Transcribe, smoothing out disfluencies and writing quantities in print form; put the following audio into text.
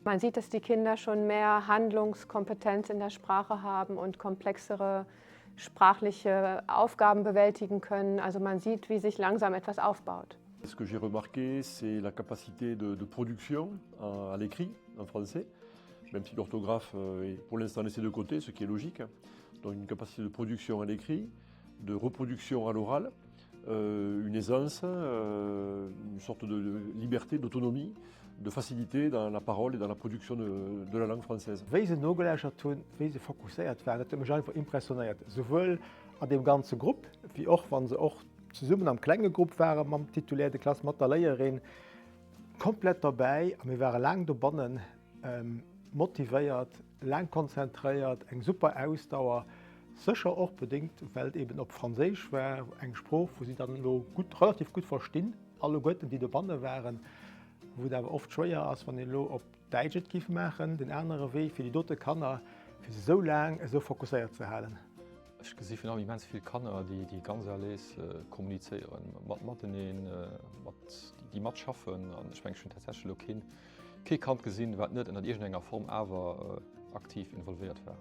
Man sieht, dass die Kinder schon mehr Handlungskompetenz in der Sprache haben und komplexere sprachliche Aufgaben bewältigen können. Also man sieht, wie sich langsam etwas aufbaut. Ce que j'ai remarqué, c'est la capacité de, de production à, à l'écrit en français, même si l'orthographe euh, est pour l'instant laissée de côté, ce qui est logique. Donc une capacité de production à l'écrit, de reproduction à l'oral, euh, une aisance, euh, une sorte de, de liberté, d'autonomie, de facilité dans la parole et dans la production de, de la langue française. Wéi se nogeläschert hunn, wéi se fokusséiert waren, dat huet mech einfach impressionéiert, souwuel an deem ganze Grupp, wéi och wa se och zesummen am klenge Grupp ware mam Titulaire de classe, mat der Léierin, komplett derbäi. A mir ware laang dobannen, motivéiert, laang konzentréiert, eng super Ausdauer, sécher och bedéngt, well et eben op Franséisch war, eng Sprooch, wou si dann elo gutt, relativ gutt verstinn, alleguerten, déi dobanne waren, wou et awer oft schwéier ass, wann een elo op Däitsch et giff maachen, den anere Wee fir déi dote Kanner, fir se esou laang esou fokusséiert ze halen. Ech gesi virun allem immens vill Kanner, déi déi ganz à l'aise kommunizéieren mat mateneen, mat déi matschaffen. An ech mengen, ech hunn tatsächlech elo keen, kee Kand gesinn, wat net ënnert iergendenger Form awer aktiv involvéiert war.